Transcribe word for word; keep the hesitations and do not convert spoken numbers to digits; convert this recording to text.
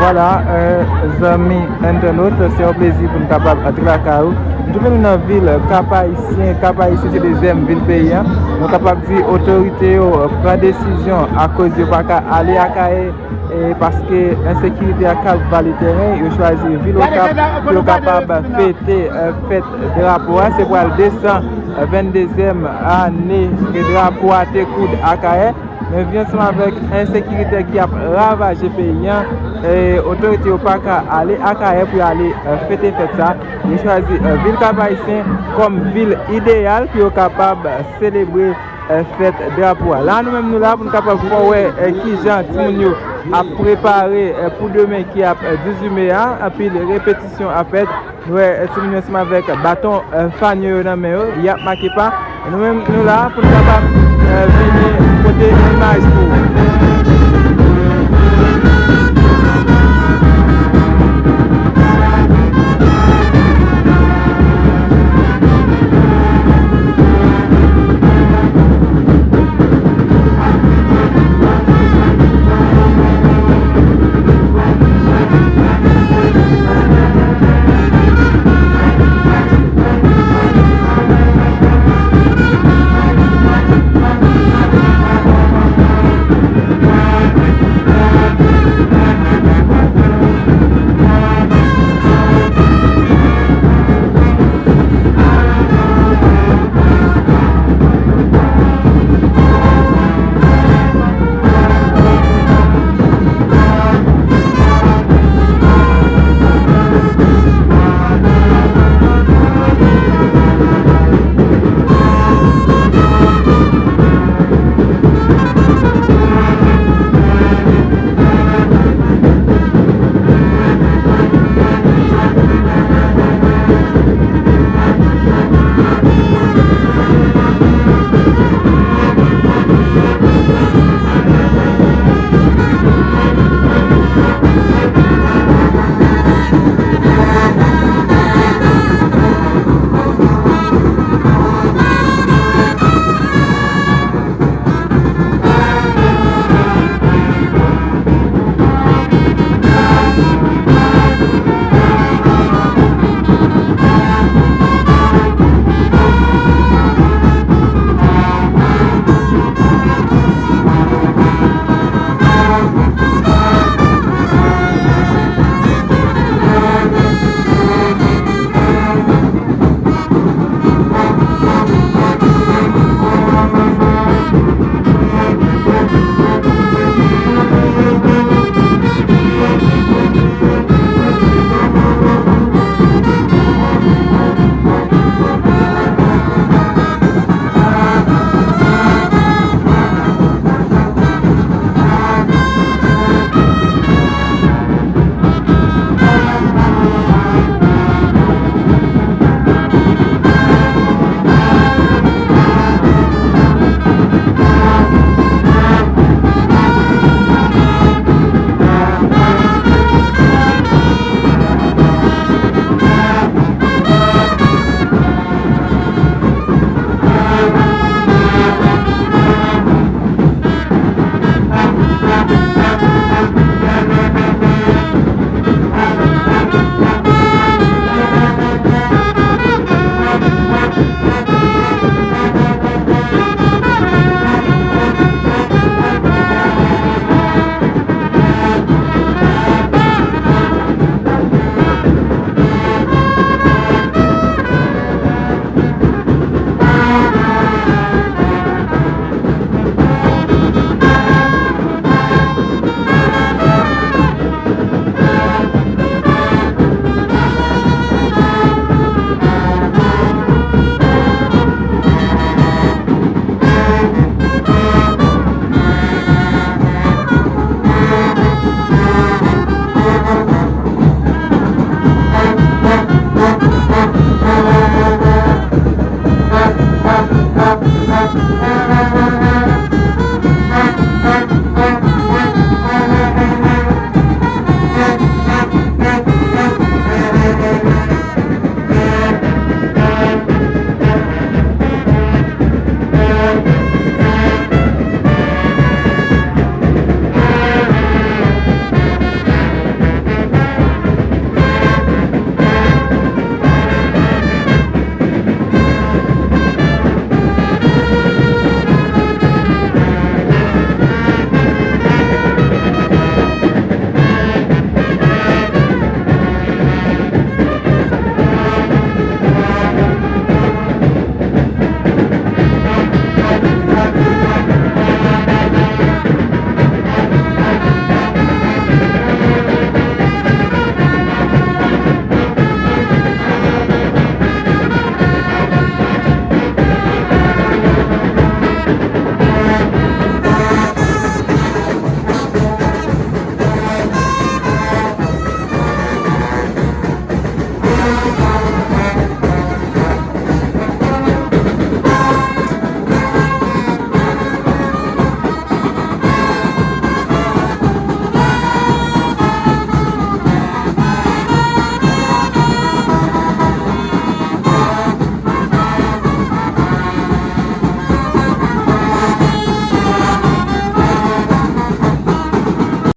Vwala, zanmi entènot, se yon plezi pou n kapab antre lakay ou. Nou twouve nou nan vil Kap Ayisyen. Kap Ayisyen se dezyèm vil peyi a. Nou kapab di otorite yo pran desizyon akoz yo pa ka ale Akayè, e paske ensekirite a k ap vale teren, yo chwazi vil Okap pou yo kapab fete fèt drapo a. Se pral desan venndezyèm ane ke drapo a te koud Akayè. Men vin ansanm avèk ensekirite ki ap ravaje peyi a, otorite yo pa ka ale Akayè pou y ale fete fèt sa. Yo chwazi vil Kap Ayisyen kòm vil ideyal pou yo kapab selebre fèt drapo a. La nou menm nou la pou n kapab fè w wè kijan timoun yo ap prepare pou demen ki ap dizuit me a. Anpil repetisyon ap fèt. Nou wè timoun yo ansanm avèk baton fanyo yo nan men yo, y ap make pa. Nou menm nou la pou n kapab vini pote imaj pou ou.